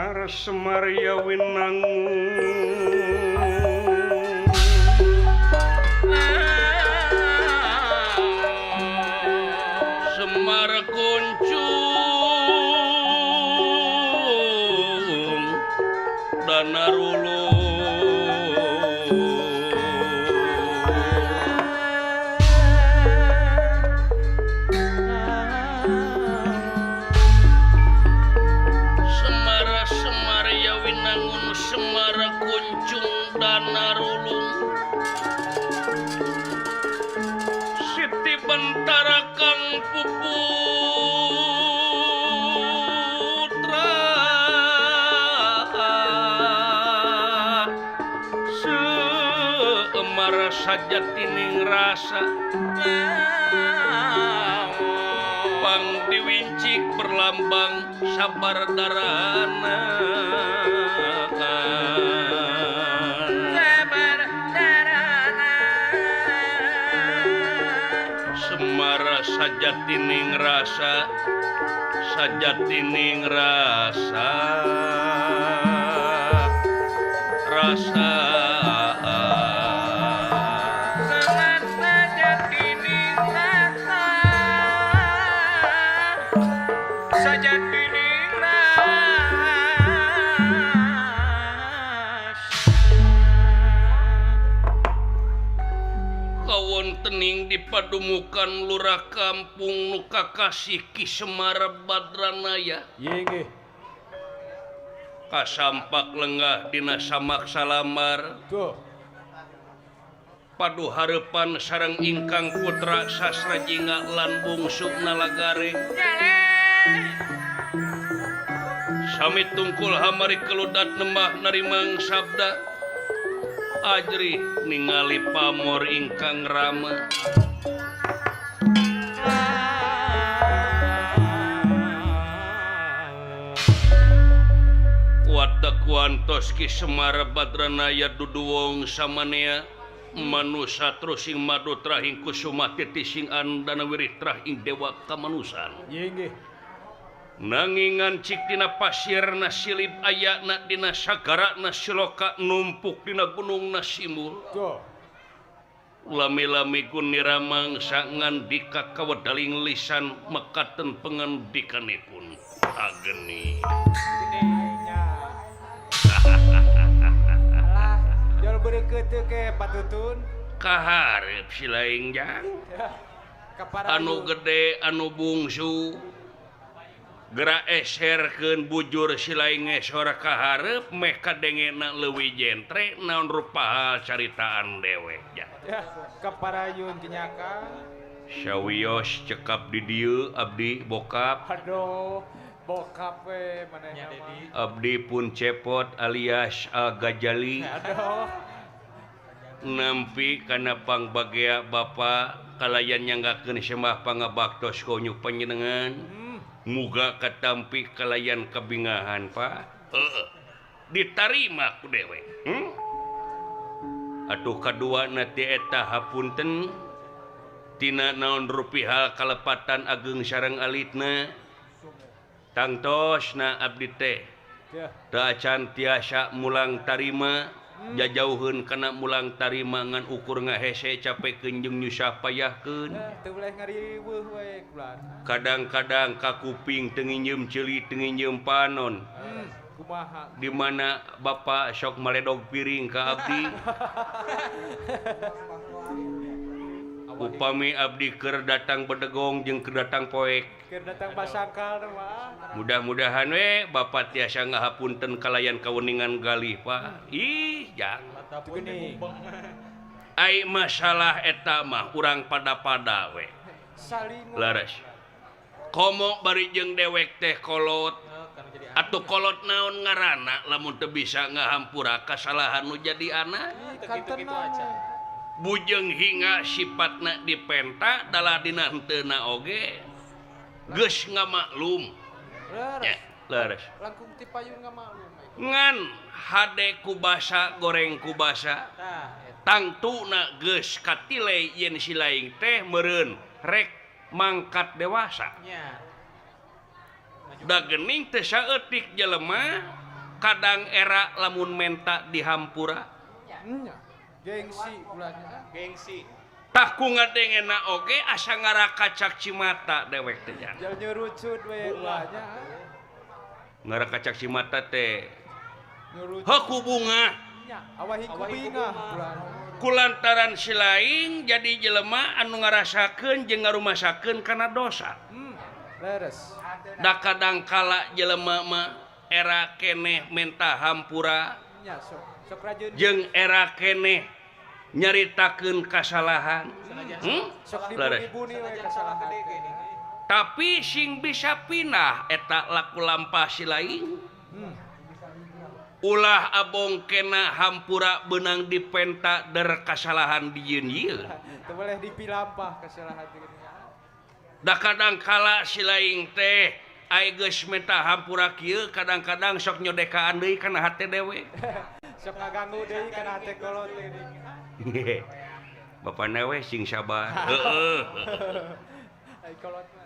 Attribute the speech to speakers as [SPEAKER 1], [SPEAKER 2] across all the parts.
[SPEAKER 1] Semar Semar ya Winangun Semar Kuncung Danarulung Semar Semar ya Winangun Semar Kuncung Danarulung Siti Bentara Kang Puputra Semar sajatining rasa Pang diwincik berlambang sabar darana
[SPEAKER 2] Sabar darana
[SPEAKER 1] Semar sajatining rasa sajatining rasa rasa
[SPEAKER 2] Semar sajatining rasa sajatining rasa
[SPEAKER 1] Kawontening di padumukan lurah kampung nu kakasih Ki Semar Badranaya
[SPEAKER 3] Nggih.
[SPEAKER 1] Kasampak lenggah dina samak salamar
[SPEAKER 3] Tuh.
[SPEAKER 1] Padu hareupan sareng ingkang putra Sasrajinga lan bungsu Nalagareng Sami tungkul hamari keludat nembah narimang sabda Ajrih ningali pamor ingkang rama Watak wantos Ki Semar Badranaya duduwong samanea manusa trusing madu trahing kusuma titising andana wirih trah ing dewa kamanusan.
[SPEAKER 3] Nggih.
[SPEAKER 1] Nanging ngancik dina pasirna silib ayana dina sagarana siloka numpuk dina gunung Nasimul.
[SPEAKER 3] Tuh.
[SPEAKER 1] Lami-lami gunira mangsa ngandika kawedaling lisan mekaten pengandikanipun ageni.
[SPEAKER 3] Alah, jol beureukeut ke patutun.
[SPEAKER 1] Kaharep si laing jang.
[SPEAKER 3] Kapara
[SPEAKER 1] Anu gede anu bungsu. Gerak eserkeun bujur si laing ngesor kaharep meh kadengena leuwih jentre naon rupa caritaan dewek jang.
[SPEAKER 3] Ya, kaparayun kinyaka.
[SPEAKER 1] Sawios cekap di dieu abdi bokap.
[SPEAKER 3] Aduh, bokap we manehna mah.
[SPEAKER 1] Abdi pun cepot alias Al Ghazali.
[SPEAKER 3] Aduh.
[SPEAKER 1] Nampi kana pangbagea bapa kalayan nyanggakeun sembah pangabaktos konyu panjenengan. Muga katampi kalayan kabingahan Pak. Heeh. Ditarima ku dewek. Atuh kadua na ti eta hapunten tina naon rupi hal kalepatan ageng sareng alitna. Tangtosna abdi teh. Teu acan tiasa mulang tarima, jajauheun kana mulang tarima ngan ukur ngahese capekeun jeung nyusah payahkeun.
[SPEAKER 3] Teu boleh ngariweuh we kula.
[SPEAKER 1] Kadang-kadang ka kuping teu nginjeum ceuli teu nginjeum panon.
[SPEAKER 3] Kumaha?
[SPEAKER 1] Di mana bapak sok maledog piring ka abdi. Upami abdi keur datang bedegong jeung keur datang poek.
[SPEAKER 3] Keur datang basangkal mah.
[SPEAKER 1] Mudah-mudahan we bapak tiasa ngahapunten kalayan kaweningan galih Pak. Ih, jang. Ai masalah eta mah urang pada-pada we. Leres. Komo bari jeung dewek teh kolot. Atuh kolot naon ngaranna lamun teu bisa ngahampura kasalahan nu jadi anak. Bujeng hingga sifatna dipenta dalah dina henteuna oge geus ngamaklum. Ya, leres.
[SPEAKER 3] Langkung ti payun ngamaklum.
[SPEAKER 1] Ngan hade ku basa goreng ku basa. Tangtuna geus katile yen si laing teh meureun rek mangkat dewasa.
[SPEAKER 3] Nya.
[SPEAKER 1] Da geuning teh saeutik jelema Kadang era lamun menta dihampura.
[SPEAKER 3] Nya. Gengsi ulahnya.
[SPEAKER 4] Gengsi.
[SPEAKER 1] Tah ku ngadengena oge asa ngarakacak cimata dewek teh jan.
[SPEAKER 3] Jauh nyurucut we ulahnya.
[SPEAKER 1] Ngarakacak cimata teh.
[SPEAKER 3] Nyurucut.
[SPEAKER 1] Heuh ku bunga.
[SPEAKER 3] Nya, awahi ku bingah ulahnya.
[SPEAKER 1] Kulantaran si laing jadi jelema anu ngarasakeun jeung ngarumasakeun kana dosa.
[SPEAKER 3] Leres.
[SPEAKER 1] Da kadangkala jelema mah era keneh menta hampura.
[SPEAKER 3] Nya sok sok rajin.
[SPEAKER 1] Jeung era keneh nyaritakeun kasalahan.
[SPEAKER 3] Sok
[SPEAKER 1] Leres.
[SPEAKER 3] dibuni-buni we kasalahan.
[SPEAKER 1] Tapi sing bisa pindah eta laku lampah si laing. Ulah abong kena hampura beunang dipenta der kasalahan dijieun ieu.
[SPEAKER 3] Teu boleh dipilampah kasalahan teh geuning.
[SPEAKER 1] Da kadangkala si laing teh ai geus menta hampura kieu kadang-kadang sok nyodekaan deui kana hate dewe.
[SPEAKER 3] Sok ngaganggu deui kana hate kolot teh geuning.
[SPEAKER 1] Bapana we sing sabar. Heeh.
[SPEAKER 3] Ai kolot mah.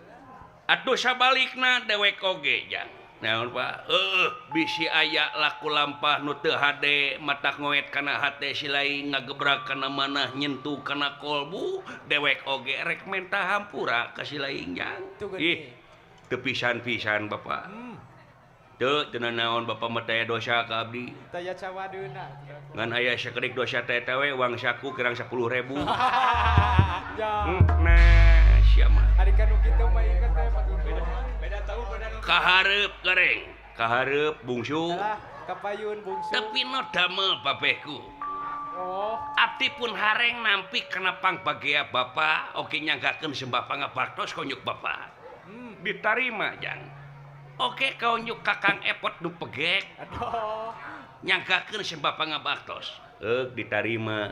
[SPEAKER 1] Atuh sabalikna dewek oge jang. Naon Pak? Heeh, bisi aya laku lampah nu teu hade matak ngoet kana hate si laing ngagebrak kana manah nyentuh kana kolbu dewek oge rek menta hampura ka si laing jang. Ih, teu pisan-pisan Bapak. Teu teu naon Bapak mah taya dosa ka abdi.
[SPEAKER 3] Taya cawadeuna.
[SPEAKER 1] Ngan aya sakedik dosa teh teh we uang saku kirang 10.000.
[SPEAKER 3] Ya.
[SPEAKER 1] Nah, sia mah.
[SPEAKER 3] Ari kanu kitu mah inget teh Pak Iko.
[SPEAKER 4] Beda tahu beda nu.
[SPEAKER 1] Kahareup goreng, kahareup bungsu.
[SPEAKER 3] Lah, kapayun bungsu.
[SPEAKER 1] Tapi no damel babehku.
[SPEAKER 3] Oh,
[SPEAKER 1] Abdi pun hareng nampi kana pangbagea Bapak oge nyanggakeun sembah pangabaktos konyuk Bapak. Ditarima jang. Oke kaonyuk Kakang Epot nu pegek.
[SPEAKER 3] Aduh.
[SPEAKER 1] Nyanggakeun sembah pangabaktos. Euk ditarima.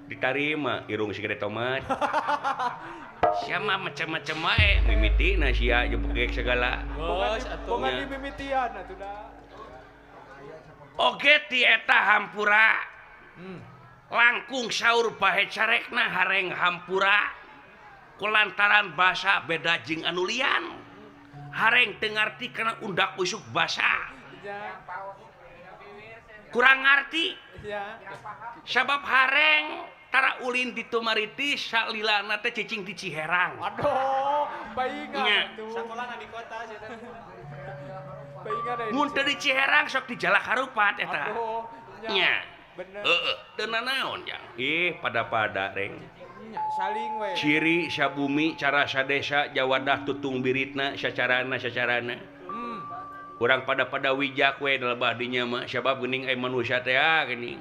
[SPEAKER 1] Ditarima irung segede tomat. Sia mah macam-macam wae mimitina sia jeung pegek segala.
[SPEAKER 4] Bos atuh.
[SPEAKER 3] Bongan dimimitian atuh da.
[SPEAKER 1] Oge ti eta hampura. Langkung saur bahe carekna hareng hampura kulantaran basa beda jeung anu lian. Hareng teu ngarti kana undak usuk basa. Kurang ngarti. Sabab hareng tara ulin ditumariti salilana teh cicing di Ciherang.
[SPEAKER 3] Aduh, baingan atuh.
[SPEAKER 4] Sakolana di kota sia teh.
[SPEAKER 3] Baingan aya.
[SPEAKER 1] Mun teu di Ciherang sok di Jalak Harupat eta.
[SPEAKER 3] Aduh,
[SPEAKER 1] nya.
[SPEAKER 3] Bener.
[SPEAKER 1] Heeh, teu nanaon jang. Ih, pada-pada reng.
[SPEAKER 3] Nya, saling we.
[SPEAKER 1] Ciri sabumi cara sadesa jawadah tutung biritna sacarana-sacarana. Urang pada-pada wijak we lebah dinya mah sabab geuning aya manusia teh geuning.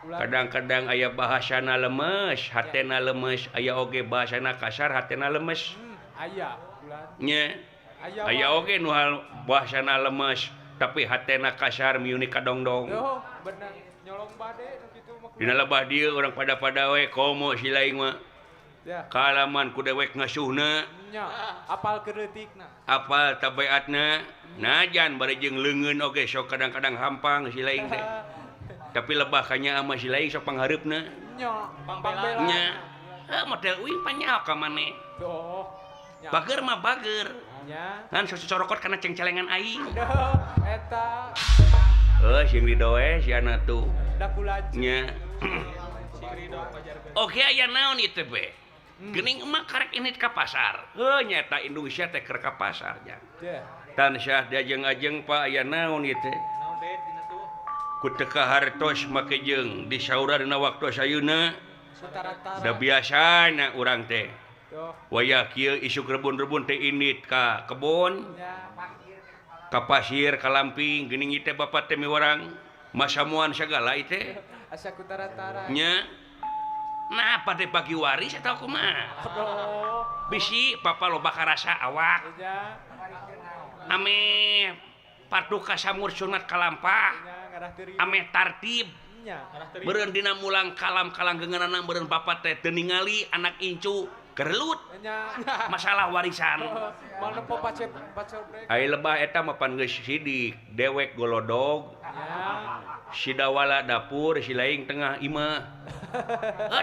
[SPEAKER 1] Kadang-kadang aya bahasana lemes, hatena lemes, aya oge bahasana kasar, hatena lemes.
[SPEAKER 3] Aya ulah.
[SPEAKER 1] Nya. Aya oge nu bahasana lemes, tapi hatena kasar miuni kadongdong.
[SPEAKER 3] Duh, bener nyolong bade nu kitu mah.
[SPEAKER 1] Dina lebah dieu urang pada-pada we komo si laing mah.
[SPEAKER 3] Ya.
[SPEAKER 1] Kalaman ku dewek ngasuhna.
[SPEAKER 3] Nya, apal kereutikna.
[SPEAKER 1] Apal tabeatna. Najan bari jeung leungeun oge sok kadang-kadang hampang si laing teh. Tapi lebah kanya ama si laing sok panghareupna.
[SPEAKER 3] Nya, pangbela.
[SPEAKER 1] Nya. Heuh model uing panyaho ka maneh.
[SPEAKER 3] Tuh.
[SPEAKER 1] Bager mah bager.
[SPEAKER 3] Nya.
[SPEAKER 1] Ngan sok corokot kana cengcelengan aing.
[SPEAKER 3] Duh, eta.
[SPEAKER 1] Heuh sing rido we si anak tuh.
[SPEAKER 3] Da kulanceuk.
[SPEAKER 1] Nya.
[SPEAKER 4] Sing rido pajarkeun.
[SPEAKER 1] Oke aya naon ieu teh be? Geuning emak karek init ka pasar. Heuh nyata Indonesia teh keur ka pasar nya. Tansah diajeng-ajeng Pak aya naon ieu teh?
[SPEAKER 4] Naon deui dina tuh?
[SPEAKER 1] Ku teu kahartos make jeung disaura dina waktu ayeuna. Da biasana urang teh. Wayah kieu isuk rebun-rebun teh init ka kebon. Ka pasir ka lamping geuning ieu teh bapak teh miwarang masamuan sagala ieu teh.
[SPEAKER 3] Asa ku tara-tara.
[SPEAKER 1] Nya. Nah, pada bagi waris atau kumaha?
[SPEAKER 3] Aduh.
[SPEAKER 1] Bisi papa loba karasa awak. Ame patuh kasamur sunat kalampah. Ame tartib. Beureun dina mulang kalam kalanggeungeunana beureun papa teh teu ningali anak incu gerelut. Masalah warisan. Ai lebah eta mah pan geus sidik, dewek golodog. Sidawala dapur, si laing tengah imah.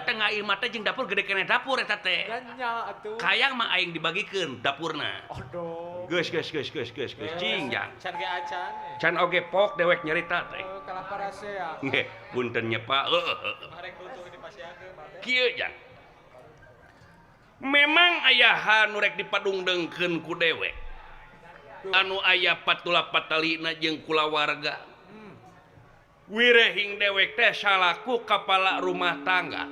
[SPEAKER 1] Tengah imah teh jeung dapur gede keneh dapur eta teh.
[SPEAKER 3] Nya atuh.
[SPEAKER 1] Kayang mah aing dibagikeun dapurna.
[SPEAKER 3] Aduh.
[SPEAKER 1] Geus geus geus geus geus geus cing jang.
[SPEAKER 4] Can ge acan.
[SPEAKER 1] Can oge pok dewek nyarita teh.
[SPEAKER 3] Kalah parasea.
[SPEAKER 1] Nggih, punten nya Pak. Heeh.
[SPEAKER 4] Marek tutuh dipasiakeun.
[SPEAKER 1] Kieu jang. Memang aya nu rek dipadungdengkeun ku dewek. Anu aya patula patalina jeung kulawarga. Wirehing dewek teh salaku kapala rumah tangga.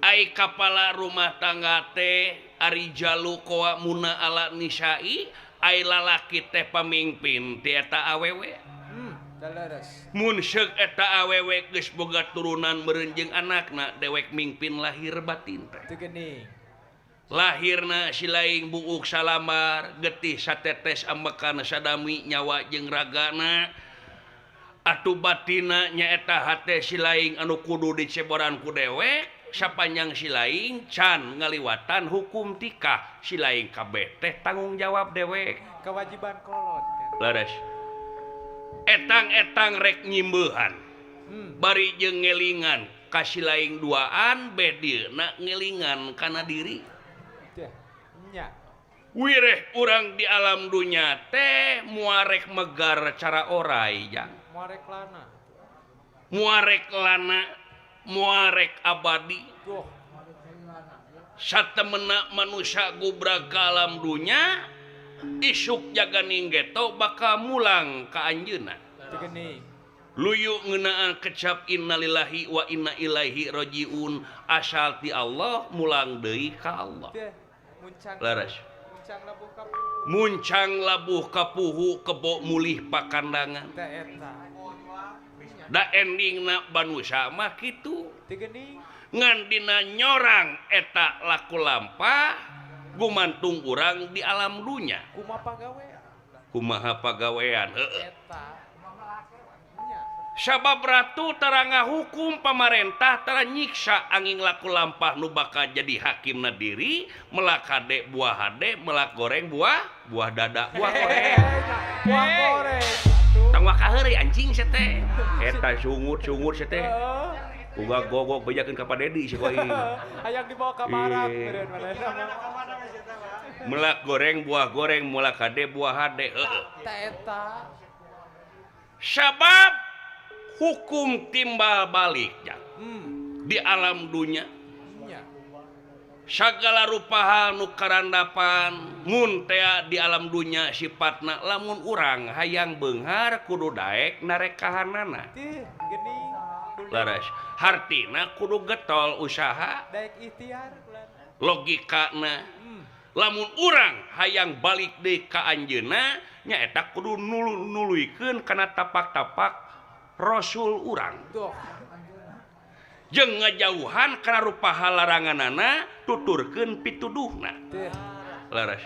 [SPEAKER 1] Ai kapala rumah tangga teh ari jalu koa muna ala nisai, ai lalaki teh pamingpin ti eta awewe. Mun seuk eta awewe geus boga turunan meureun jeung anakna dewek mingpin lahir batin teh. Lahirna si laing buuk salamar, getih satetes ambekan sadami nyawa jeung ragana. Atuh batina nyaeta hate si laing anu kudu diceboran ku dewek. Sapanjang si laing can ngaliwatan hukum tikah si laing kabeh teh tanggung jawab dewek
[SPEAKER 3] kewajiban kolot kan.
[SPEAKER 1] Leres etang-etang rek nyimbehan bari jeung ngelingan ka si laing duaan bedieuna ngelingan kana diri
[SPEAKER 3] nya
[SPEAKER 1] wireh urang di alam dunya teh muarek megar cara orai jang
[SPEAKER 3] muarek lana
[SPEAKER 1] muarek lana muarek abadi. Satemena manusia gubrag ka alam dunya isuk jaga ninggeto bakal mulang ka anjeunna. Luyu ngeunaan kecap innalillahi wa inna ilaihi rajiun asal ti Allah mulang deui ka Allah. Leres. Muncang labuh kapuhu kebo mulih pakandangan. Da endingna manusia mah kitu. Ngan dina nyorang eta laku lampah gumantung urang di alam dunya. Kumaha pagawean heueuh. Sabab ratu tara ngahukum pamarentah tara nyiksa angin laku lampah nu bakal jadi hakimna diri melak hade buah hade melak goreng buah buah dada buah goreng.
[SPEAKER 3] Buah goreng.
[SPEAKER 1] Tong wakaheureuy anjing sia teh. Eta sungut-sungut sia teh. Uga gogok bejakeun ka Pak Dedi si aing.
[SPEAKER 3] Hayang dibawa ka barak meureun manehna.
[SPEAKER 1] Melak goreng buah goreng melak hade buah hade heueuh.
[SPEAKER 3] Ta eta.
[SPEAKER 1] Sabab hukum timbal balik ya. Di alam dunya sagala rupa hal nu karandapan mun tea di alam dunya sifatna lamun urang hayang beunghar kudu daek narekahanana. Leres hartina kudu getol usaha
[SPEAKER 3] daek ikhtiar
[SPEAKER 1] logikana. Lamun urang hayang balik deui ka anjeunna nyaeta kudu nuluykeun kana tapak-tapak Rasul urang. Jeung ngajauhan kana rupa hal laranganana tuturkeun pituduhna. Leres.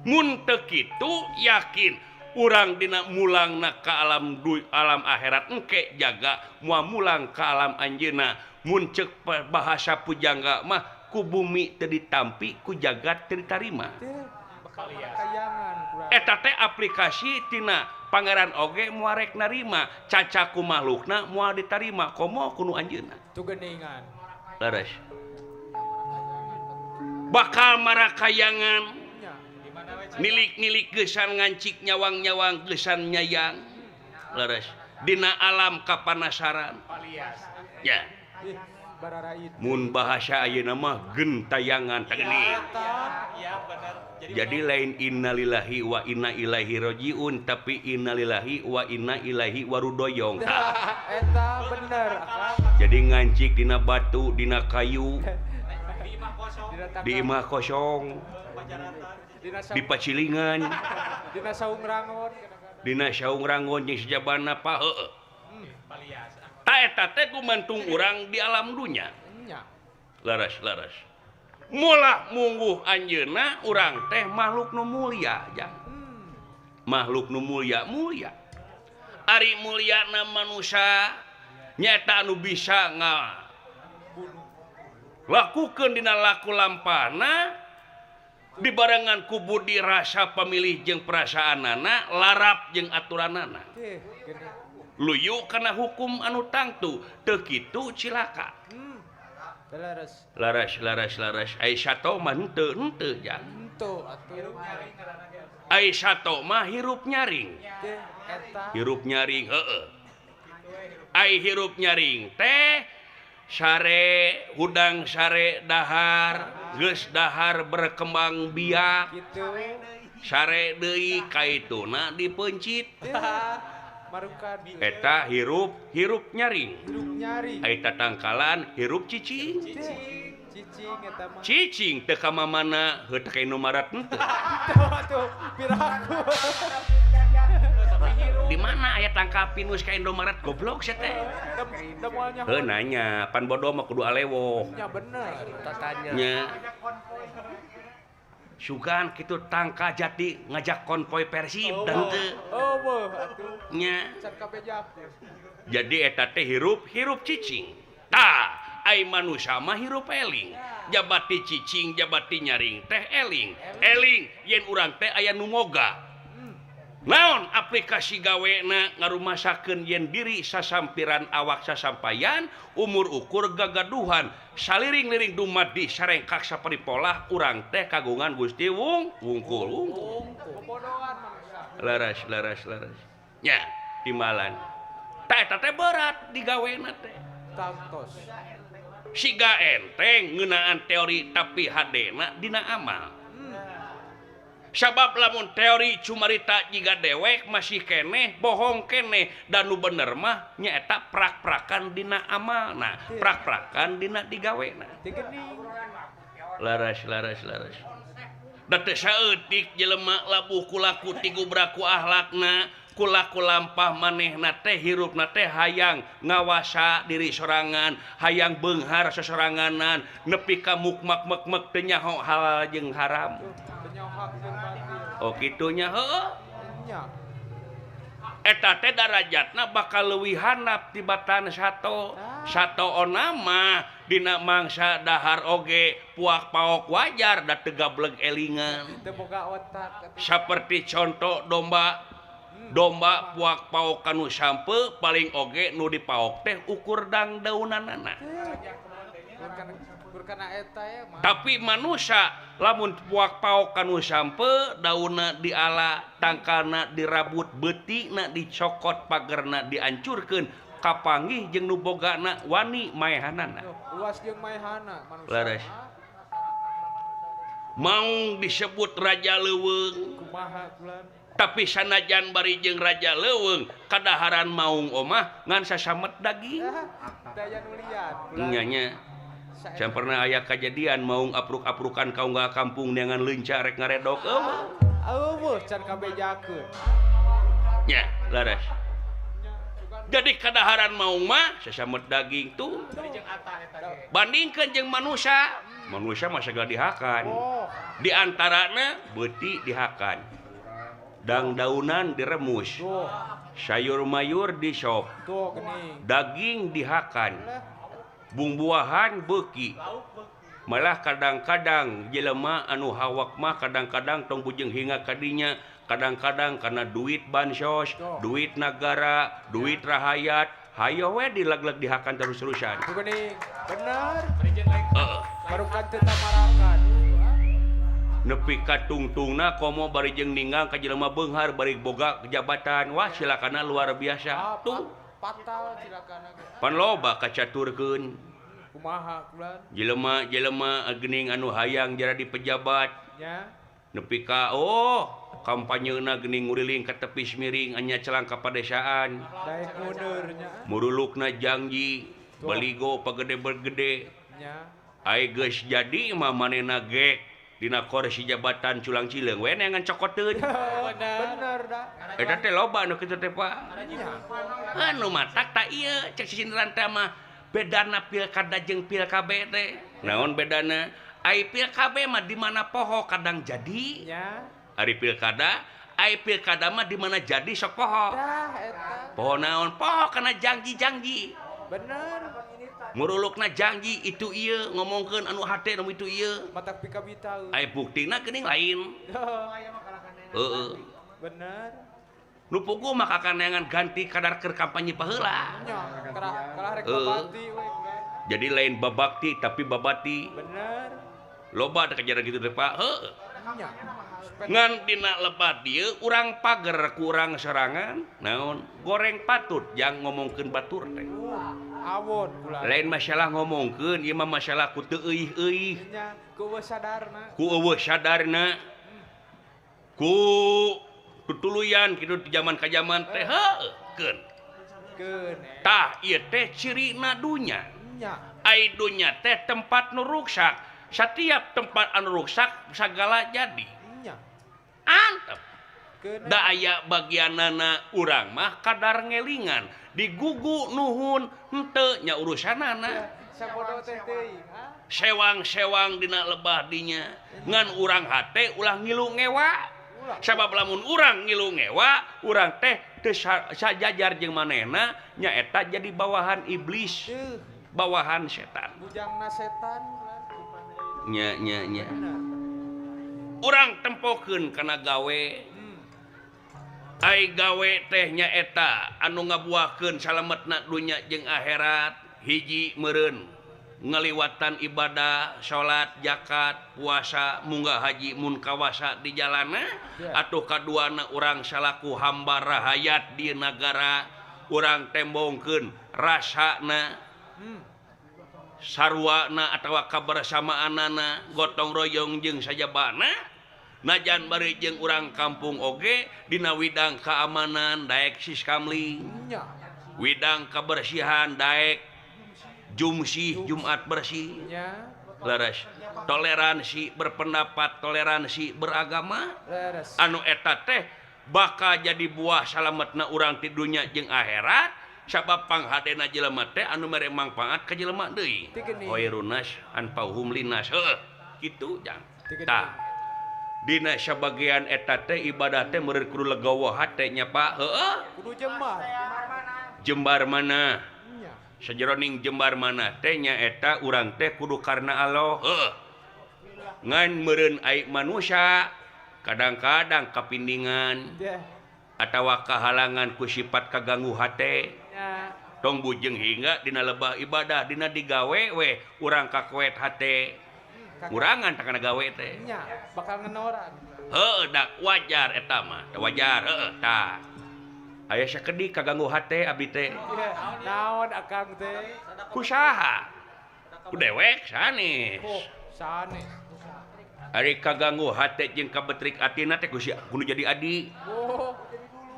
[SPEAKER 1] Mun teu kitu yakin urang dina mulangna ka alam alam akhirat engke jaga moal mulang ka alam anjeunna. Mun ceuk bahasa pujangga mah ku bumi teu ditampi ku jagat teu ditarima. Eta teh aplikasi tina pangeran oge moal rek narima caca ku makhlukna moal ditarima komo ku nu anjeunna.
[SPEAKER 3] Tu geuningan.
[SPEAKER 1] Leres. Bakal marakayangan nilik-nilik geusan ngancik nyawang-nyawang geusan nyayang. Leres. Dina alam kapanasaran. Ya. Mun bahasa ayeuna mah gentayangan teh geuning. Jadi lain innalillahi wa inna ilaihi rajiun tapi innalillahi wa inna ilaihi warudoyong.
[SPEAKER 3] Eta bener.
[SPEAKER 1] Jadi ngancik dina batu, dina kayu, di imah kosong, di pacilingan,
[SPEAKER 3] dina saung rangon,
[SPEAKER 1] dina saung rangon jeung sejabana pa heueuh. Ta eta teh gumantung urang di alam dunya. Leres leres. Mulah mungguh anjeunna urang teh makhluk nu mulia jang. Makhluk nu mulia mulia. Ari mulyana manusia nyaeta anu bisa ngalakukeun dina laku lampahna dibarengan ku budi rasa pamilih jeung perasaanana larap jeung aturanana. Luyu kana hukum anu tangtu teu kitu cilaka.
[SPEAKER 3] Laras.
[SPEAKER 1] Laras laras laras ai sato mah henteu henteu jang.
[SPEAKER 3] Henteu atuh.
[SPEAKER 1] Ai sato mah hirup nyaring.
[SPEAKER 3] Teh eta.
[SPEAKER 1] Hirup nyaring heeh. Ai hirup nyaring teh sare hudang sare dahar geus dahar berkembang biak
[SPEAKER 3] kitu.
[SPEAKER 1] Sare deui kaituna dipeuncit.
[SPEAKER 3] Marukan
[SPEAKER 1] eta hirup nyaring.
[SPEAKER 3] Hirup nyaring.
[SPEAKER 1] Ai tatangkalan hirup cicing.
[SPEAKER 3] Cicing eta mah.
[SPEAKER 1] Cicing teu ka mamana heuh teh ka Indomaret henteu.
[SPEAKER 3] Tuh piraku.
[SPEAKER 1] Di mana aya tangkal pinus ka Indomaret goblok sia teh.
[SPEAKER 3] Da moal nyaho.
[SPEAKER 1] Heuh nanya, pan bodoh mah kudu alewoh.
[SPEAKER 3] Nya bener.
[SPEAKER 2] Tatanya.
[SPEAKER 1] Nya. Sugan kitu tangka jati ngajak konvoy Persib dan teu.
[SPEAKER 3] Oh, beuh atuh.
[SPEAKER 1] Nya.
[SPEAKER 3] Can kabejakeun.
[SPEAKER 1] Jadi eta teh hirup cicing. Tah, ai manusia mah hirup eling. Jabati cicing, jabati nyaring teh eling. Eling yen urang teh aya nu moga. Naon aplikasi gawena ngarumasakeun yen diri sasampiran awak sasampayan umur ukur gagaduhan saliring-liring dumadi sarengkak saparipolah urang teh kagungan Gusti wung wungkul wungkul.
[SPEAKER 3] Bobodohan manusia.
[SPEAKER 1] Leres leres leres. Nya timbalan. Tah eta teh berat digawena teh.
[SPEAKER 3] Tangtos.
[SPEAKER 1] Siga enteng ngeunaan teori tapi hadena dina amal. Sabab lamun teori cumarita jiga dewek masih keneh bohong keneh dan nu bener mah nyaeta prak-prakan dina amalna, prak-prakan dina digawena. Laras laras laras. Da teu saeutik jelema labuh kulaku tigubraku ahlakna, kulaku lampah manehna teh hirupna teh hayang ngawasa diri sorangan, hayang beunghar sosoranganan, nepi ka mukmak-mek-mek teu nyaho halal jeung haram. Oh kitunya heuh. Eta teh darajatna bakal leuwih handap tibatan sato. Sato ona mah dina mangsa dahar oge puak paok wajar da teu gableg elingan.
[SPEAKER 3] Teu boga otak.
[SPEAKER 1] Saperti contoh domba. Domba puak paok kanu sampe paling oge nu dipaok teh ukur dangdaunanana. Tapi manusia lamun puak paok kanu sampe daunna diala tangkalna dirabut beutina dicokot pagerna diancurkeun kapanggih jeung nu bogana wani maehanana.
[SPEAKER 3] Luas jeung maehana manusia.
[SPEAKER 1] Leres. Mau disebut raja leuweung.
[SPEAKER 3] Kumaha bulan?
[SPEAKER 1] Tapi sanajan bari jeung raja leuweung kadaharan maung omah ngan sasamet daging.
[SPEAKER 3] Daya nu liat.
[SPEAKER 1] Nya nya. Can pernah aya kajadian maung apruk-aprukan ka unggal kampung neangan leunca rek ngaredok eueuh.
[SPEAKER 3] Eueuh can kabejakeun.
[SPEAKER 1] Nya, leres. Jadi kadaharan maung mah sasamet daging tuh. Bandingkeun jeung manusia, manusia mah sagala dihakan. Di antarana beuti dihakan. Dangdaunan diremus. Sayur mayur disop. Daging dihakan. Bumbuahan beuki. Malah kadang-kadang jelema anu hawak mah kadang-kadang tong bujeng hinga kadinya, kadang-kadang karena duit bansos, duit nagara, duit rahayat, hayo we dilag-lag dihakan terus-terusan.
[SPEAKER 3] Bener. Heeh. Barukan teu tamarakan.
[SPEAKER 1] Nepi ka tungtungna komo bari jeung ninggang ka jelema beunghar bari boga jabatan, wah silakana luar biasa. Tuh
[SPEAKER 3] fatal cilakana ge.
[SPEAKER 1] Pan loba kacaturkeun.
[SPEAKER 3] Kumaha kulan?
[SPEAKER 1] Jelema-jelema geuning anu hayang jadi pejabat.
[SPEAKER 3] Nya.
[SPEAKER 1] Nepi ka oh kampanyena geuning nguriling ka tepis miring anya celang ka padesaan.
[SPEAKER 3] Daek mundur nya.
[SPEAKER 1] Murulukna janji baligo pagede-gede.
[SPEAKER 3] Nya.
[SPEAKER 1] Ai geus jadi mah manehna ge dina kursi jabatan culang cileung we neangan cokoteun.
[SPEAKER 3] Bener da.
[SPEAKER 1] Eta teh loba anu kitu teh Pak. Anu matak ta ieu cek sisindiran teh mah bedana pilkada jeung pilkab teh. Naon bedana? Ai pilkab mah di mana poho kadang jadi.
[SPEAKER 3] Nya.
[SPEAKER 1] Ari pilkada, ai pilkada mah di mana jadi sok poho.
[SPEAKER 3] Dah eta.
[SPEAKER 1] Poho naon? Poho kana janji-janji.
[SPEAKER 3] Bener.
[SPEAKER 1] Murulukna janji itu ieu ngomongkeun anu hate nu itu ieu.
[SPEAKER 3] Matak pikabitaeun.
[SPEAKER 1] Ai buktina geuning lain. Heeh.
[SPEAKER 3] Bener.
[SPEAKER 1] Nu puguh mah kakaneangan ganti kadar keur kampanye baheula.
[SPEAKER 3] Nya, kalah rek babati we.
[SPEAKER 1] Jadi lain babakti tapi babati.
[SPEAKER 3] Bener.
[SPEAKER 1] Loba da kejadian kitu teh Pak. Heuh. Ngan dina lebat dieu urang pager kurang serangan naon goreng patut jang ngomongkeun batur teh.
[SPEAKER 3] Awon
[SPEAKER 1] lain masalah ngomongkeun ieu mah masalah ku teu euih-euih.
[SPEAKER 3] Nya ku eueuh sadarna.
[SPEAKER 1] Ku eueuh sadarna. Ku tutuluyan kitu di zaman ka zaman teh heuh keun.
[SPEAKER 3] Keun.
[SPEAKER 1] Tah ieu teh cirina dunya.
[SPEAKER 3] Nya.
[SPEAKER 1] Ai dunya teh tempat nu ruksak. Setiap tempat anu ruksak sagala jadi. Antep. Da aya bagianana urang mah kadar ngelingan digugu nuhun henteu nya urusanana. Sewang-sewang dina lebah dinya ngan urang hate ulah ngilu ngewa. Sabab lamun urang ngilu ngewa urang teh teu sajajar jeung manehna nyaeta jadi bawahan iblis, bawahan setan.
[SPEAKER 3] Bujangna setan.
[SPEAKER 1] Nya nya nya. Urang tempokeun kana gawe. Ai gawe teh nyaeta anu ngabuahkeun salametna dunya jeung akhirat. Hiji meureun ngaliwatan ibadah, salat, zakat, puasa, munggah haji mun kawasa di jalana. Atuh kaduana urang salaku hamba rahayat di nagara urang tembongkeun rasana sarwana atawa kabersamaanana gotong royong jeung sajabana. Najan bari jeung urang kampung oge dina widang keamanan daek siskamling, widang kebersihan daek jumsih Jumat bersih, leres toleransi berpendapat, toleransi beragama. Anu eta teh bakal jadi buah salametna urang ti dunya jeung akhirat. Sabab panghadena jelema teh anu mere mangfaat ka jelema deui. Khairunas anfa'uhum linnas. Heuh, kitu jang. Tah. Dina sabagian eta teh ibadah teh meureun kudu legowo hate nya Pak. Heuh.
[SPEAKER 3] Kudu jembar.
[SPEAKER 1] Jembar mana? Sajeroning jembar mana teh nya eta urang teh kudu karena Allah. Heuh. Ngan meureun ai manusia kadang-kadang kapindingan atawa kahalangan ku sifat kaganggu hate. Tong bujeng hingga dina lebah ibadah dina digawe we urang kakoet hate. Kurangan tak kana gawe teh.
[SPEAKER 3] Nya, bakal ngenoran.
[SPEAKER 1] Heuh, dak wajar eta mah. Wajar heuh tah. Aya sakedik kaganggu hate abdi teh.
[SPEAKER 3] Naon akang teh?
[SPEAKER 1] Ku saha? Ku dewek sanes.
[SPEAKER 3] Oh, sanes.
[SPEAKER 1] Ari kaganggu hate jeung kabetrik atina teh ku si kudu jadi adi.
[SPEAKER 3] Oh.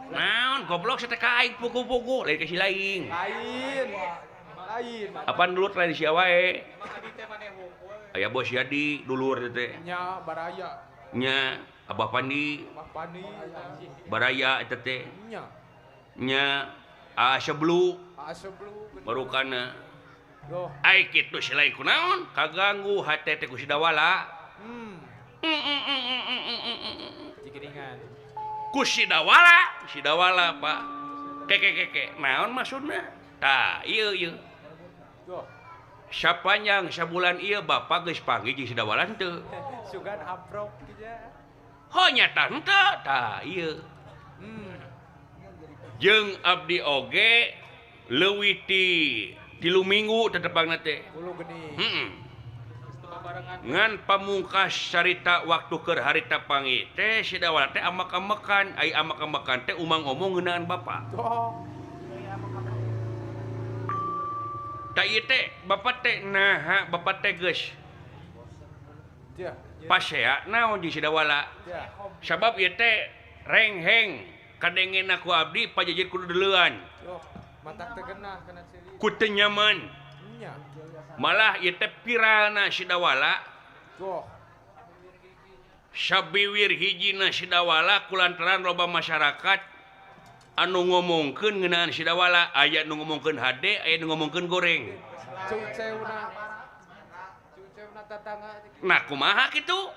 [SPEAKER 1] Naon goblok sateh ka aing pugu-pugu lain ka si lain.
[SPEAKER 3] Lain. Lain.
[SPEAKER 1] Apaan dulur lain sia wae. Aya bos Yadi dulur teh.
[SPEAKER 3] Nya baraya.
[SPEAKER 1] Nya Abah Pandi.
[SPEAKER 3] Abah Pandi.
[SPEAKER 1] Baraya eta teh.
[SPEAKER 3] Nya.
[SPEAKER 1] Nya Aseblu.
[SPEAKER 3] Aseblu
[SPEAKER 1] barukana.
[SPEAKER 3] Loh.
[SPEAKER 1] Ai kitu si lain kunaon kaganggu hate teh ku si Dawala.
[SPEAKER 3] Cikiringan.
[SPEAKER 1] Ku si Dawala, si Dawala Pak. Keke keke naon maksudna? Tah, ieu ieu. Sapanjang sabulan ieu bapak geus panggih jeung si Dawala henteu.
[SPEAKER 3] Sugan amprok kieu.
[SPEAKER 1] Ho nyata henteu, tah ieu. Jeung abdi oge leuwih ti 3 minggu tetepangna teh. Heeh. Ngan pamungkas carita waktu keur harita panggih teh si Dawala teh amak-amakan, ai amak-amakan teh umang omong ngeunaan bapak. Tah ieu teh bapak teh naha bapak teh geus pasea naon jeung si Dawala. Sabab ieu teh rengheng kadengena ku abdi pajajar kudu deleuan.
[SPEAKER 3] Matak teh genah kana ciri.
[SPEAKER 1] Ku teu nyaman. Malah ieu teh piralna si Dawala. Sabiwir hijina si Dawala kulantaran loba masyarakat anu ngomongkeun ngeunaan si Dawala, aya nu ngomongkeun hade, aya nu ngomongkeun goreng. Nah kumaha kitu?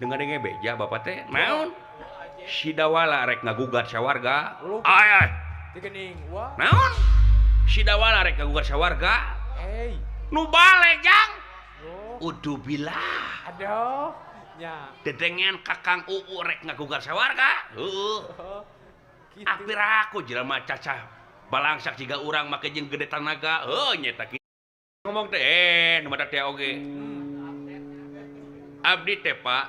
[SPEAKER 1] Dengar-dengar beja bapak teh naon? Si Dawala rek ngagugat sawarga. Ay. Naon? Si Dawala rek ngagugat sawarga. Nu balik jang. Udubillah.
[SPEAKER 3] Aduh. Nya.
[SPEAKER 1] Dedengen Kakang Uu rek ngagugat sawarga. Heuh. Apir aku jelema cacah balangsak jiga urang make jeung gede tanaga. Heuh nyeta kitu. Ngomong teh nu matak teh oge. Abdi teh Pak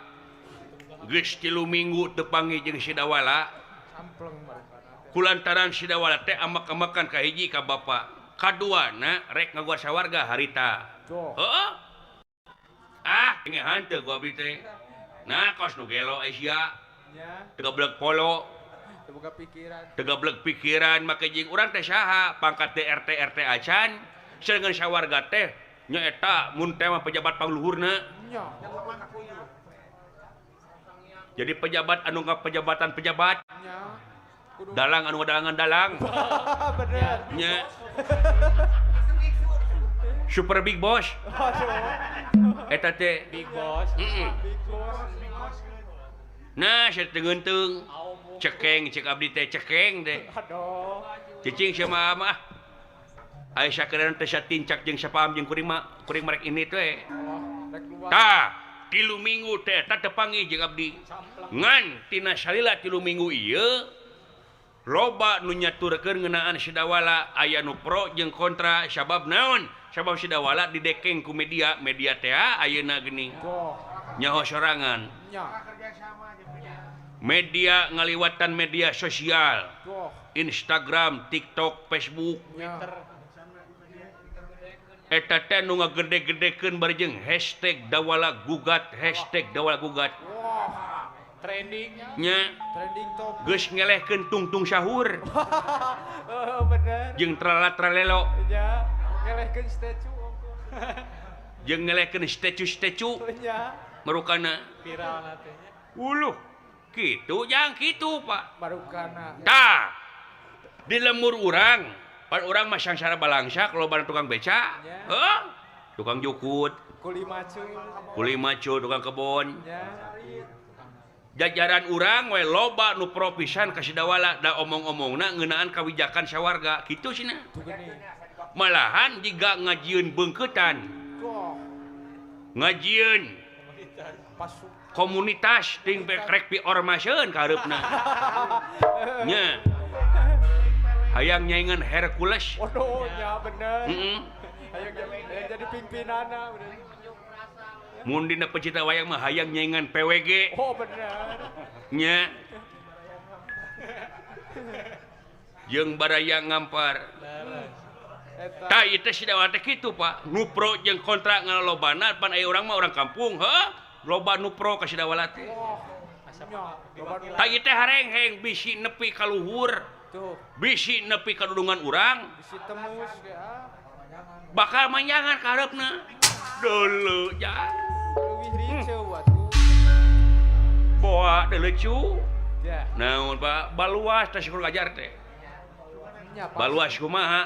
[SPEAKER 1] Geus 3 minggu teu panggih jeung si Dawala.
[SPEAKER 3] Sampleng marukana.
[SPEAKER 1] Kulantaran si Dawala teh amak-amakan ka hiji ka bapa. Kaduana rek ngaguar sawarga harita. Heeh. Ah, ngehan teu ku abdi teh. Nah, kos nu gelo sia.
[SPEAKER 3] Nya.
[SPEAKER 1] Teu gablek polo.
[SPEAKER 3] Teu boga pikiran.
[SPEAKER 1] Teu gablek pikiran make jeung urang teh saha? Pangkat teh RT RT acan. Sedengkeun sawarga teh nyaeta mun teh mah pejabat pangluhurna.
[SPEAKER 3] Nya.
[SPEAKER 1] Jadi pejabat anu ngapejabatan pejabat.
[SPEAKER 3] Nya.
[SPEAKER 1] Dalang anu ngadalangan dalang.
[SPEAKER 3] Bener.
[SPEAKER 1] Nya. Super big boss. Eta teh
[SPEAKER 4] Big boss.
[SPEAKER 1] Heeh.
[SPEAKER 3] Big boss.
[SPEAKER 1] Nah, saya tengenteung. Cekeng cek abdi teh cekeng teh.
[SPEAKER 3] Aduh.
[SPEAKER 1] Cicing sia mah ah. Aya sakeran teh satincak jeung sapaam jeung kuring mah kuring merek ini teh. Tah, 3 minggu teh eta teu panggih jeung abdi. Ngan tina salila 3 minggu ieu loba nu nyaturkeun ngeunaan si Dawala, aya nu pro jeung kontra sabab naon? Sabab si Dawala didekeng ku media, media teh ayeuna geuning. Nyaho sorangan. Media ngaliwatan media sosial. Instagram, TikTok, Facebook. Eta teh nu ngagede-gedekeun bari jeung hashtag Dawala gugat, hashtag Dawala gugat.
[SPEAKER 4] Trendingnya.
[SPEAKER 1] Nya.
[SPEAKER 3] Trending top.
[SPEAKER 1] Geus ngelehkeun tungtung sahur.
[SPEAKER 3] Oh, bener.
[SPEAKER 1] Jeung trala-tralelo.
[SPEAKER 3] Nya, ngelehkeun statue ongkoh.
[SPEAKER 1] Jeung ngelehkeun statue-statue.
[SPEAKER 3] Nya.
[SPEAKER 1] Marukana
[SPEAKER 4] viral teh nya.
[SPEAKER 1] Uluh. Kitu jang kitu, Pak.
[SPEAKER 3] Marukana.
[SPEAKER 1] Tah. Di lemur urang, pan urang mah sangsara balangsa loba tukang beca. Heuh. Tukang jukut,
[SPEAKER 3] kuli macul,
[SPEAKER 1] kuli macul, tukang kebon.
[SPEAKER 3] Nya.
[SPEAKER 1] Jajaran urang we loba nu pro pisan ka si Dawala da omong-omongna ngeunaan kawijakan sawarga kitu cenah. Malahan jiga ngajieun beungkeutan. Ngajieun komunitas ting rek piormaseun ka hareupna. Nya. Hayang nyaingan Hercules.
[SPEAKER 3] Waduh, nya bener.
[SPEAKER 1] Heeh.
[SPEAKER 3] Hayang jadi pimpinanna bener.
[SPEAKER 1] Mun dina pecinta wayang mah hayang nyaingan PWG.
[SPEAKER 3] Oh bener.
[SPEAKER 1] Nya. Jeung baraya ngampar. Tah ieu teh si Dawala teh kitu, Pak. Nu pro jeung kontra ngalobana pan aya urang mah urang kampung, heuh. Loba nu pro ka si Dawala teh. Tah ieu teh harengheng bisi nepi ka luhur. Bisi nepi ka dudungan urang.
[SPEAKER 3] Bisi temus ge ah.
[SPEAKER 1] Bakal manjangan ka hareupna. Deuleu jang.
[SPEAKER 3] Leuwih ricu atuh.
[SPEAKER 1] Boa deuleu.
[SPEAKER 3] Ya.
[SPEAKER 1] Naon Pak, baluas teh syukur ngajar teh.
[SPEAKER 3] Baluas
[SPEAKER 1] Baluas kumaha?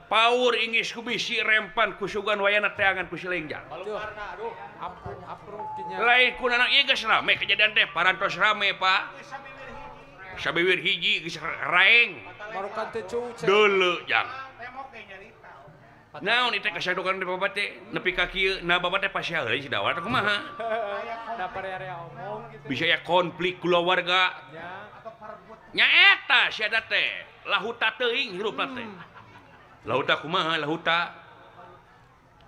[SPEAKER 1] Paur ingis ku bisi rempan ku sugan wayana teangan ku si lengjang.
[SPEAKER 3] Aduh, ampun kinya.
[SPEAKER 1] Lain ku nanang ieu geus rame kejadian teh parantos rame Pak. Sabiwir hiji geus raeng.
[SPEAKER 3] Marukan teh cuce.
[SPEAKER 1] Deuleu jang. Naon ieu teh kasadukan di bapak teh nepi ka kieu, nah bapak teh pasea heula si Dawala teh kumaha?
[SPEAKER 3] Da parea-area omong gitu.
[SPEAKER 1] Bisa ya konflik kulawarga. Nya eta sia teh lahuta teuing hirupna teh. Lauta kumaha lahuta?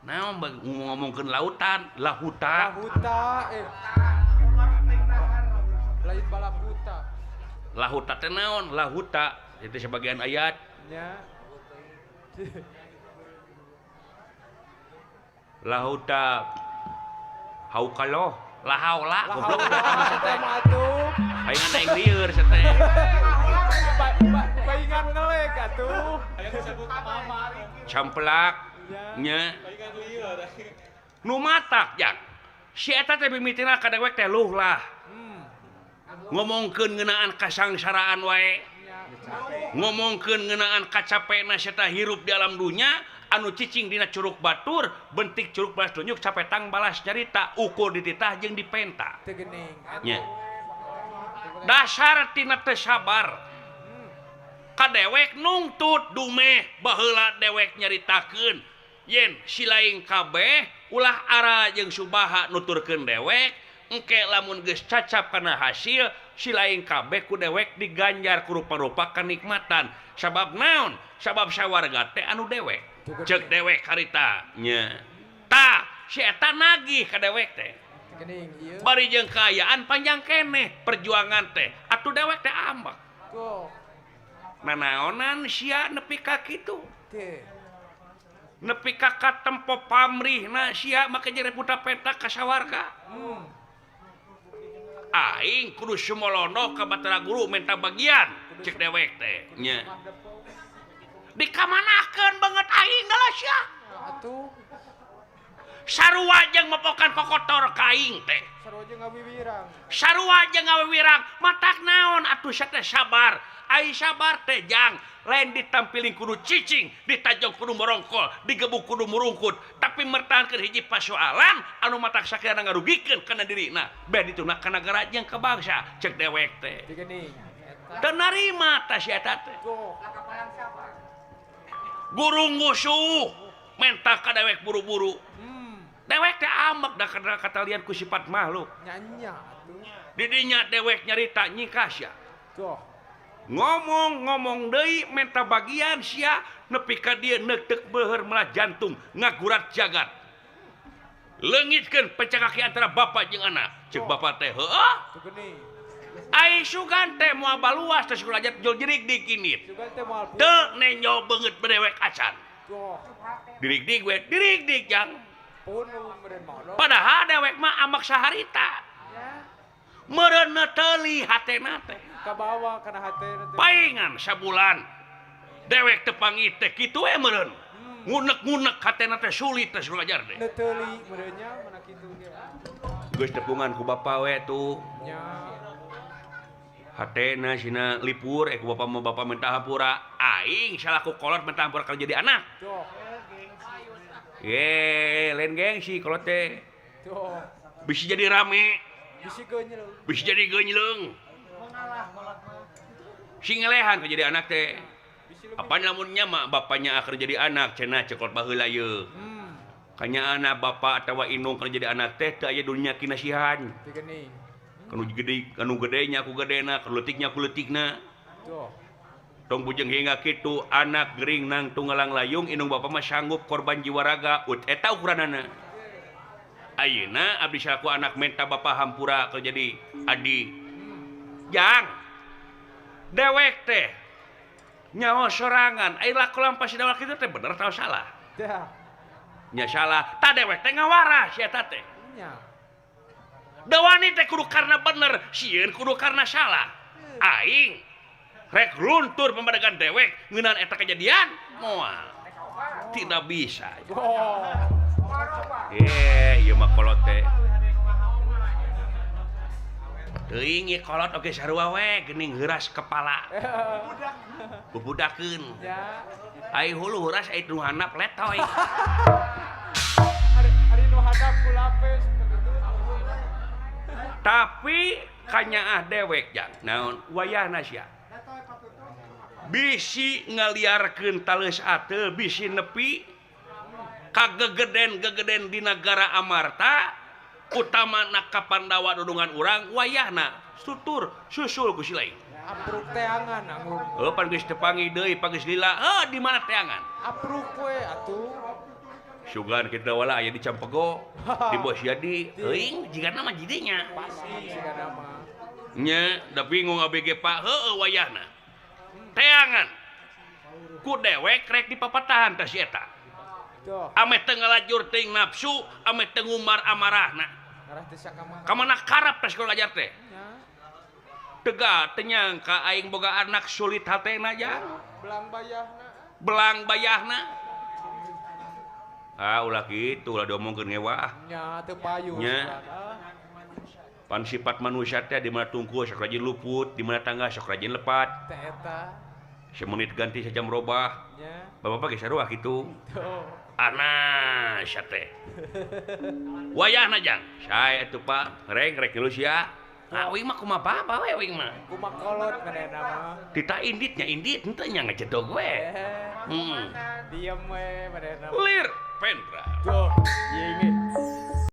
[SPEAKER 1] Naon ngomongkeun lautan, lahuta.
[SPEAKER 3] Lahuta eh. Lain balahuta.
[SPEAKER 1] Lahuta teh naon? Lahuta itu sebagian ayat.
[SPEAKER 3] Nya.
[SPEAKER 1] Lahuta haukaloh, lahaula goblok
[SPEAKER 3] teh mah atuh.
[SPEAKER 1] Paingan aing lieur teh.
[SPEAKER 3] Paingan ngelek atuh.
[SPEAKER 4] Hayang disebut mama.
[SPEAKER 1] Camplak nya.
[SPEAKER 4] Paingan lieur.
[SPEAKER 1] Nu matak jang. Si eta teh mimitina ka dewek teh luh lah. Ngomongkeun ngeunaan kasangsaraan wae. Ngomongkeun ngeunaan kacapena seta hirup di alam dunya anu cicing dina curug batur, bentik curug balas tunjuk capetang balas nyarita, ukur dititah jeung dipenta.
[SPEAKER 3] Teu geuning.
[SPEAKER 1] Nya. Dasar tina teu sabar. Ka dewek nungtut dumeh baheula dewek nyaritakeun yen si laing kabeh ulah ara jeung subaha nuturkeun dewek engke lamun geus cacap kana hasil si laing kabeh ku dewek diganjar ku rupa-rupa kenikmatan. Sabab naon? Sabab sawarga teh anu dewek. Cek dewek harita nya. Tah si eta nagih ka dewek teh.
[SPEAKER 3] Geuning ieu.
[SPEAKER 1] Bari jeung kaayaan panjang keneh perjuangan teh. Atuh dewek teh ambek.
[SPEAKER 3] Tuh.
[SPEAKER 1] Nanaonan sia nepi ka kitu.
[SPEAKER 3] Teh.
[SPEAKER 1] Nepi ka katempo pamrihna sia make jere puta peta ka sawarga. Aing kudu sumolono ka Batara Guru minta bagian cek dewek teh nya. Dikamanakeun banget aing lah sia.
[SPEAKER 3] Atuh.
[SPEAKER 1] Sarua jeung mepokan kokotor ka aing teh.
[SPEAKER 3] Sarua jeung ngawiwirang.
[SPEAKER 1] Sarua jeung ngawiwirang matak naon atuh sia teh sabar. Ai sabar teh jang lain ditampiling kudu cicing, ditajong kudu morongkol, digebuk kudu murungkut, tapi mertahankeun hiji pasoalan anu matak sakirana ngarugikeun kana dirina. Beh dituna ka nagara jeung ka bangsa cek dewek teh.
[SPEAKER 3] Geuning.
[SPEAKER 1] Teu narima tah si eta teh.
[SPEAKER 3] Tuh.
[SPEAKER 1] Guru ngusuh menta ka dewek buru-buru. Dewek teh ambek da kana katalian ku sifat makhluk.
[SPEAKER 3] Nya atuh.
[SPEAKER 1] Di dinya dewek nyarita nyikah sia.
[SPEAKER 3] Tuh.
[SPEAKER 1] Ngomong-ngomong deui menta bagian sia nepi ka dieu neuteuk beuheur melah jantung ngagurat jagat. Leungitkeun pencakaki antara bapak jeung anak. Ceuk bapak teh heueuh.
[SPEAKER 3] Tuh geuning.
[SPEAKER 1] Ai sugan teh moal baluas teh sulajat jol jerig dikinit.
[SPEAKER 3] Sugan teh moal
[SPEAKER 1] teu nenjo beungeut bedewek acan.
[SPEAKER 3] Tuh.
[SPEAKER 1] Dirigdig we, dirigdig jang.
[SPEAKER 3] Pun meureun moal.
[SPEAKER 1] Padahal dewek mah amak saharita. Meureun teuli hatena teh.
[SPEAKER 3] Kabawa kana hatena teh.
[SPEAKER 1] Paingan sabulan. Dewek teu panggih teh kitu we meureun. Ngunek-ngunek hatena teh sulit teh sulajar teh.
[SPEAKER 3] Neteuli meureun nya mana kitu ge.
[SPEAKER 1] Geus tepungan ku bapa we tuh.
[SPEAKER 3] Nya.
[SPEAKER 1] Hatena sina lipur ku bapa mah bapa minta hampura. Aing salaku kolot minta hampura kalau jadi anak.
[SPEAKER 3] Tuh.
[SPEAKER 1] Ye, lain gengsi kolot teh.
[SPEAKER 3] Tuh.
[SPEAKER 1] Bisa jadi rame.
[SPEAKER 3] Bisi geunyeung.
[SPEAKER 1] Bisa jadi geunyeung. Sing ngelehan jadi anak teh. Apa lamun nya mah bapaknya akhir jadi anak cenah cekolot baheula ieu. Kanya anak bapak atawa indung keur jadi anak teh teu aya dunya kinasihan.
[SPEAKER 3] Teu geuning.
[SPEAKER 1] Kanu gede, kanu gedenya ku gedena, kanu leutiknya ku leutikna.
[SPEAKER 3] Tuh.
[SPEAKER 1] Tong bujeng hingga kitu anak gering nang tunggalang layung indung bapa mah sanggup korban jiwa raga ut eta ukuranana. Ayeuna abdi salaku anak menta bapa hampura keur jadi adi. Jang. Dewek teh nyaho sorangan ai laku lampah sidawa kitu teh bener atau salah?
[SPEAKER 3] Dah.
[SPEAKER 1] Nya salah. Ta dewek teh ngawarah si eta teh.
[SPEAKER 3] Nya.
[SPEAKER 1] Dewani teh kudu karena bener, sieun kudu karena salah. Aing rek luntur pembadegan dewek ngeunaan eta kejadian moal. Tidak bisa.
[SPEAKER 3] Oh.
[SPEAKER 1] Ieu mah kolot teh. Teuing ieu kolot oge sarua we geuning heuras kepala. Bubudakeun.
[SPEAKER 3] Ya.
[SPEAKER 1] Ai hulu heuras ai nu handap letoy.
[SPEAKER 3] Ari nu handap ku lapis.
[SPEAKER 1] Tapi kanyaah dewek jang naon wayahna sia. Bisi ngaliarkeun taleus ateul bisi nepi kagegeden-gegeden di nagara Amarta utamana ka Pandawa dudungan urang wayahna sutur susul ku si lain.
[SPEAKER 3] Apruk teangan anggung.
[SPEAKER 1] Heuh pan geus teu panggih deui panggis lila heuh di mana teangan?
[SPEAKER 3] Apruk we atuh.
[SPEAKER 1] Sugan kita wala aya di Campego, di Bos Yadi, euing jigana mah jidinya.
[SPEAKER 3] Pasti jigana mah.
[SPEAKER 1] Nya, da bingung ABG Pak, heueuh wayahna. Teangan. Ku dewek rek dipapatahan teh si eta. Ame teu ngalajur teuing nafsu, ame teu ngumbar amarahna. Ka mana karep teh sekolah ajar teh? Tega teu nyangka aing boga anak sulit hatena jang.
[SPEAKER 3] Belang bayahna.
[SPEAKER 1] Belang bayahna. Ah ulah kitu ulah diomongkeun ngewa.
[SPEAKER 3] Nya teu payu.
[SPEAKER 1] Nya. Pan sifat manusia teh di mana tungkul sok rajin luput, di mana tangga sok rajin lepat.
[SPEAKER 3] Teh eta.
[SPEAKER 1] Semenit ganti sejam robah.
[SPEAKER 3] Nya.
[SPEAKER 1] Bapak-bapak ge sarua kitu.
[SPEAKER 3] Tuh.
[SPEAKER 1] Anas teh. Wayahna jang. Sae atuh Pak, reng rek geus sia. Ah uing mah kumaha bapa we uing mah.
[SPEAKER 3] Kumaha kolot manehna mah.
[SPEAKER 1] Tita inditnya indit henteu nya ngejedog we.
[SPEAKER 3] Diem we manehna.
[SPEAKER 1] Lir Pendra.
[SPEAKER 3] Tuh, ieu ini.